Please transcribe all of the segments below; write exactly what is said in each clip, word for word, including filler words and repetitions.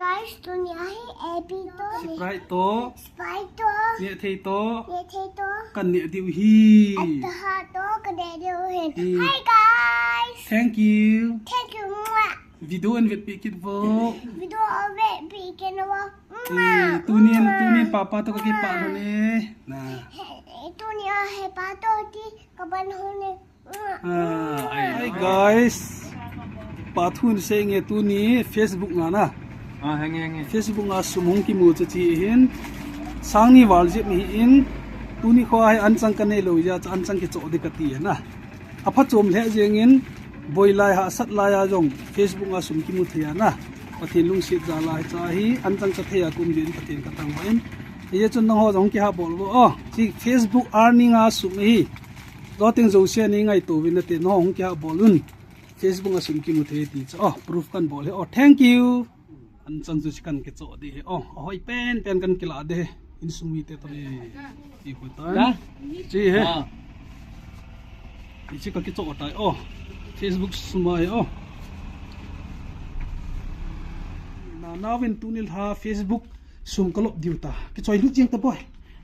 Guys, tuni ahi A P to. Sprite to. Sprite to. Neh thei to. Neh thei to. Kan neh diu hi. Ataha to, kan neh diu hi. Hi. Hi guys. Thank you. Thank you. Mwah. Video an vetpi kit vo. Video an vetpi kit vo. Mwah. Tunin, tunin papa to kakipah lhon e. Na. Tuni ahi pa to ti kapan lhon e. Hi guys. Pathu in seinge tuni Facebook nga na. Ah, henge, henge. Facebook nga sum hung kimu chu chi hin. Sangni val jep hi in. Tuni kho hi anchang kanei lou jeh a chu anchang kichoh ding kati na. Apha chom lheh jeng in. Boi lai hahsat lai a jong Facebook nga sum kimu thei a na. Pathen lungset jal a hiche hi anchang kathei a kum din Pathen kathangvah in. Hijeh chun nangho jong kihah bol vo. Oh, chi Facebook earning a sum hi. Loteng jouse nei ngaito uvin nate, nangho hung kihah bol un. Facebook a sum kimu thei ti chu. Oh, proof kan bol hi. Oh, thank you. Anchang chu chi kan kichoh ding hi. Oh, ahoi pen pen kan kilah ding hi. Insung mite to. Ti khu ta. Chi hi. Hiche kakichoh tai. Oh, Facebook sum ahi. Oh. Nanaovin tuni lha Facebook sum kalop diu ta. Kichoi lut jeng ta boi.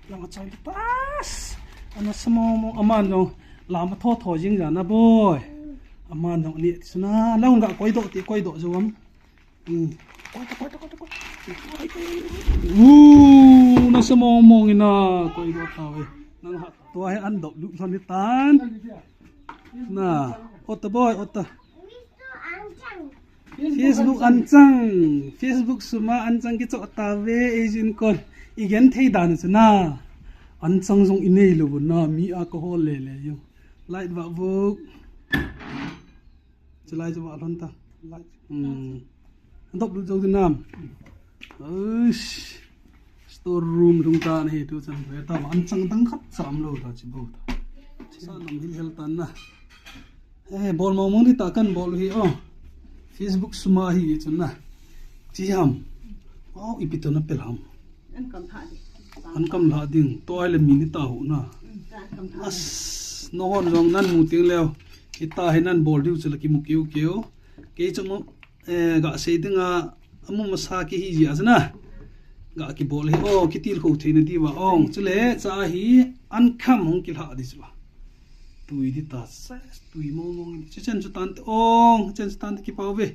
Lang a choi lut ta. Ana sa mong mong aman jong. Lam a tho tho jing jana boi. Aman jong ni suna lang ga koi doh ti koi doh jo am. Hmm. Koi ta, koi ta, koi ta, koi. Uh, nasa mong mong ina koi doh ta ve. Nang ha tua hi an doh lut lhon ni tan. Na, ota boi, ota. Facebook anchang, Facebook sum a anchang kichoh ta ve, ejin kon. Igenthei dan chu na. Anchang jong inei lou na, mi a kahol le le jong. Light va vuk. Chulai chu va lhon ta. Light. Hmm. An doh lut jou din nam. Uish. Store room lhung ta na hi tu chan ve ta anchang dang khat cha umlou ta chi bou ta. Sa nam hil hel tan na. Eh, bol mong mong ding ta kan bol hi o. Facebook sum a hi chun na. Chi ham. Wow, ipi to na pel ham. An kam lha ding. An kam lha ding. To ai le mi ni ta hu na. Mm, an kam lha ding. As, nahon jong nan mu teng leu. Hita hi nan bol diu chu la kimu keu keu. Kei chu mo, eh, ga sei ding a, amu masa kihi jia chu na. Ga kibol hi, oh, kitilkhou theina diu va, ong. Chule, cha hi, an kham hung kilha di chu va. Tui di ta, tui mong mong. Chu chen chu tan te, ong, chen chu tan te kipau ve.